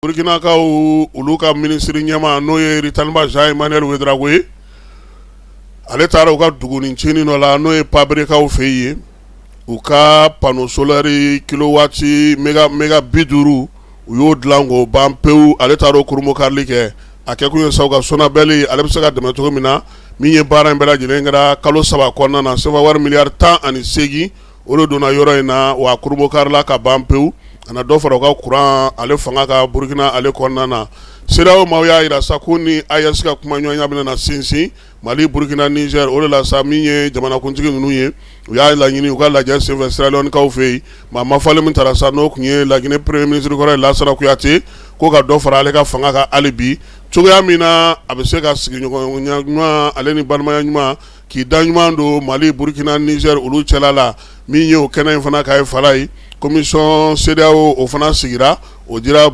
Burukinakaw olu ka minisiri ɲɛmaa n'o ye Ritaliba Jean Emmanuel Ouédraogo ye, ale taara u ka dugunin ncinin dɔ la n'o ye Pabrekaw fɛ yen, u ka panneau solaire kilowatt méga 50, u y'o dilan k'o ban pewu. Ale taara o kurunbonkarili kɛ. A kɛ kun ye sa u ka SONABEL ale bɛ se ka dɛmɛ cogo min na. Min ye baara in bɛɛ lajɛlen kɛra kalo 3 kɔnɔna na, sefa wari miliyari 18, o de donna yɔrɔ in na, wa kurunbonkarila ka ban pewu. A na dɔ fara u ka kuran ale fanga kan Burukina ale kɔnɔna na. CEDEAO maaw y'a jira sa ko ni AES ka kumaɲɔgɔnya bɛna na sinsin Mali, Burukina, Niger. O de la sa min ye jamanakuntigi ninnu ye, u y'a laɲini u ka lajɛ senfɛ Sierra Leone-kaw fɛ yen, maa mafalen min taara sa, n'o tun ye Laginɛ premier ministre kɔrɔ ye Lansana Kuyate, ko ka dɔ fara ale ka fanga kan hali bi, cogoya min na a bɛ se ka sigiɲɔgɔnya ɲuman ale ni balimaya ɲuman k'i da ɲuman don Mali, Burukina, Niger olu cɛla la. Min ye o kɛnɛ in fana ka ye fala ye, commission CEDEAO o fana sigira, o dira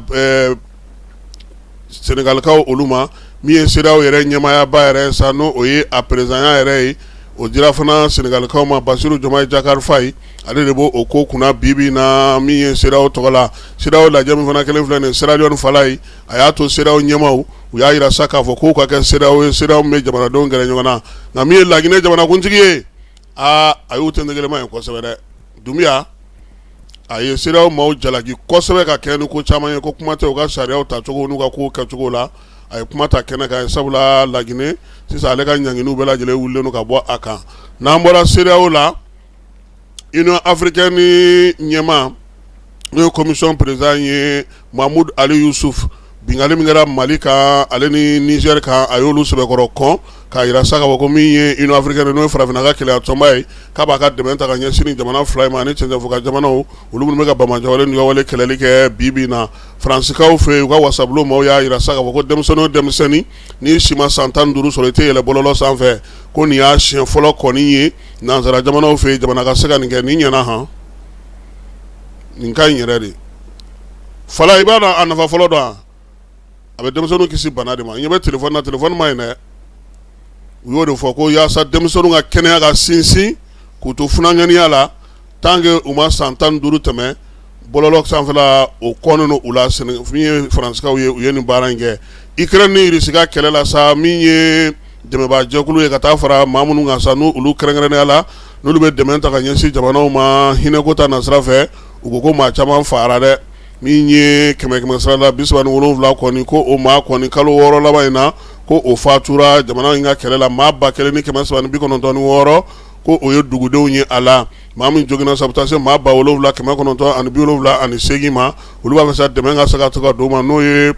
Senegalikaw olu ma. Min ye CEDEAO yɛrɛ ɲɛmaayaba yɛrɛ sa, n'o o ye a présidentya yɛrɛ ye, o dira fana Senegalikaw ma. Basiru Jomayi Jakari Fayi, ale de b'o o ko kunna bi bi na min ye CEDEAO tɔgɔ la. CEDEAO lajɛ min fana kelen filɛ nin Sierra Leone fala ye, a y'a to CEDEAO ɲɛmaaw u y'a jira sa k'a fɔ k'u ka kɛ CEDEAO ye, CEDEAO min bɛ jamanadenw gɛrɛ ɲɔgɔn na. Nka min ye Laginɛ jamanakuntigi ye, aa, a y'u tɛntɛgɛlɛma ye kosɛbɛ dɛ. Dunbiya, a ye CEDEAO maaw jalaki kosɛbɛ ka kɛ ni ko caman ye, ko kuma tɛ u ka sariyaw tacogo n'u ka kow kɛcogo la. A ye kuma ta kɛnɛ kan, sabula Laginɛ sisan ale ka ɲanginiw bɛɛ lajɛlen wulilen don ka bɔ a kan. N'an bɔra CEDEAO la, Union africaine ɲɛmaa, n'o ye commission président ye, Mahmoud Ali Youssouf, binkanni min kɛra Mali kan ale ni Niger kan, a y'olu sɛbɛkɔrɔ kɔn k'a jira sa k'a fɔ ko min ye Union africaine, n'o ye farafinna ka kelenya tɔnba ye, k'a b'a ka dɛmɛ ta ka ɲɛsin nin jamana fila in ma ani cɛncɛnfɔ jamanaw, olu minnu bɛ ka banbaanciwale ni kɛlɛli kɛ bi bi in na. Faransikaw fɛ yen, u ka wasabulon maaw y'a jira sa k'a fɔ ko denmisɛnnin o denmisɛnnin n'i si ma san 15 sɔrɔ, i tɛ yɛlɛ bɔlɔlɔ sanfɛ. Ko nin y'a siɲɛ fɔlɔ kɔni ye nansara jamanaw fɛ yen, jamana ka se ka nin kɛ. Nin ɲɛna han, nin ka ɲi yɛrɛ de fala. I b'a dɔn a nafa fɔlɔ dɔn, a bɛ denmisɛnninw kisi bana de ma. Ɲɛ bɛ téléphone na, téléphone ma ɲi dɛ. U y'o de fɔ ko yaasa denmisɛnninw ka kɛnɛya ka sinsin, k'u to funankɛninya la, tant que u ma san 15 tɛmɛ, bɔlɔlɔ sanfɛla o kɔnnen u la. Min ye faransikaw ye, u ye nin baara in kɛ. Ukraine ni Russie ka kɛlɛ la sa, min ye dɛmɛbaajɛkulu ye ka taa fara maa minnu kan sa, n'olu kɛrɛnkɛrɛnnenya la n'olu bɛ dɛmɛ ta ka ɲɛsin jamanaw ma hinɛko ta nasira fɛ, u ko ko maa caman fagara dɛ. Min ye kɛmɛ kɛmɛ sara la 37 kɔni, ko o maa kɔni kalo 6 laban in na, ko o fatura jamana in ka kɛlɛ la, maa 1396, ko o ye dugudenw ye a la. Maa min joginna sa, bɛ taa se maa 7978 ma. Olu b'a fɛ sa dɛmɛ ka se ka to ka don ma, n'o ye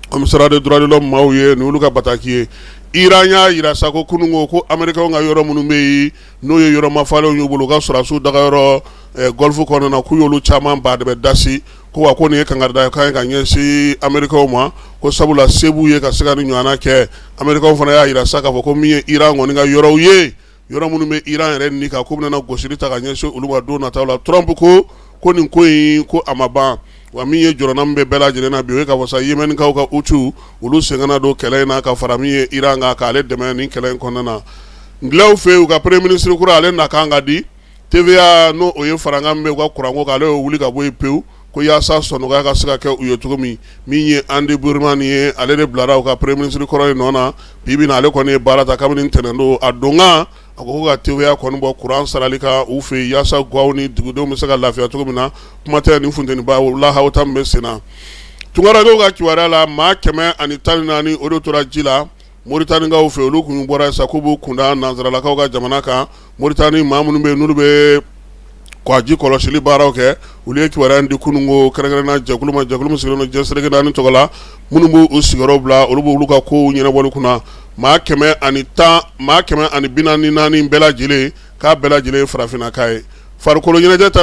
commissariat des droits de l'homme maaw ye, ni olu ka bataki ye. Iran y'a jira sa ko kunun ko Américains ka yɔrɔ minnu bɛ yen, n'o ye yɔrɔ mafalenw y'u bolo, u ka sɔrɔdasiw dagayɔrɔ Golfe kɔnɔna na, k'u y'olu caman ba de bɛ dasi. Ko wa ko nin ye kankarida kan ye ka ɲɛsin Américains ma, ko sabula se b'u ye ka se ka nin ɲɔgɔnna kɛ. Américains fana y'a jira sa k'a fɔ ko min ye Iran kɔni ka yɔrɔw ye, yɔrɔ minnu bɛ Iran yɛrɛ ni kan, k'u bɛna gosili ta ka ɲɛsin olu ma don nataw la. Trump ko nin ko in ko a ma ban. Wa min ye jɔrɔna min bɛ bɛɛ lajɛlen na bi, o ye k'a fɔ sa Yémenkaw ka Houthi, olu sen kana don kɛlɛ in na ka fara min ye Iran kan, k'ale dɛmɛ nin kɛlɛ in kɔnɔna na. Anglais fɛ yen, u ka premier ministre kura, ale na kan ka di. TVA, n'o o ye farankan min bɛ u ka kuranko kan, ale y'o wuli ka bɔ yen pewu, ko yaasa sɔnɔgɔya ka se ka kɛ u ye cogo min. Min ye Andy Burnham ye, ale de bilara u ka premier ministre kɔrɔ in nɔ na. Bi bi in na, ale kɔni ye baara ta kabini ntɛnɛn don. A donkan, a ko ka TVA kɔni bɔ kuran sarali kan u fɛ yen, yaasa gaw ni dugudenw bɛ se ka lafiya cogo min na, kuma tɛ nin funteniba lahawta min bɛ sen na. Tunkarankew ka kibaruya la, maa 114, o de tora ji la Moritanikaw fɛ. Olu kun bɔra sa k'u b'u kunda nansaralakaw ka jamana kan. Moritani maa minnu bɛ yen, n'olu bɛ kɔji kɔlɔsili baaraw kɛ, olu ye kibaruya in di kunun ko kɛrɛnkɛrɛnna jɛkulu ma, jɛkulu min sigilen don diɲɛ seleke naani tɔgɔ la, minnu b'u sigiyɔrɔ bila, olu b'olu ka kow ɲɛnabɔli kunna. Maa 110, maa 144 bɛɛ lajɛlen, k'a bɛɛ lajɛlen ye farafinnaka ye. Farikolo ɲɛnajɛ ta.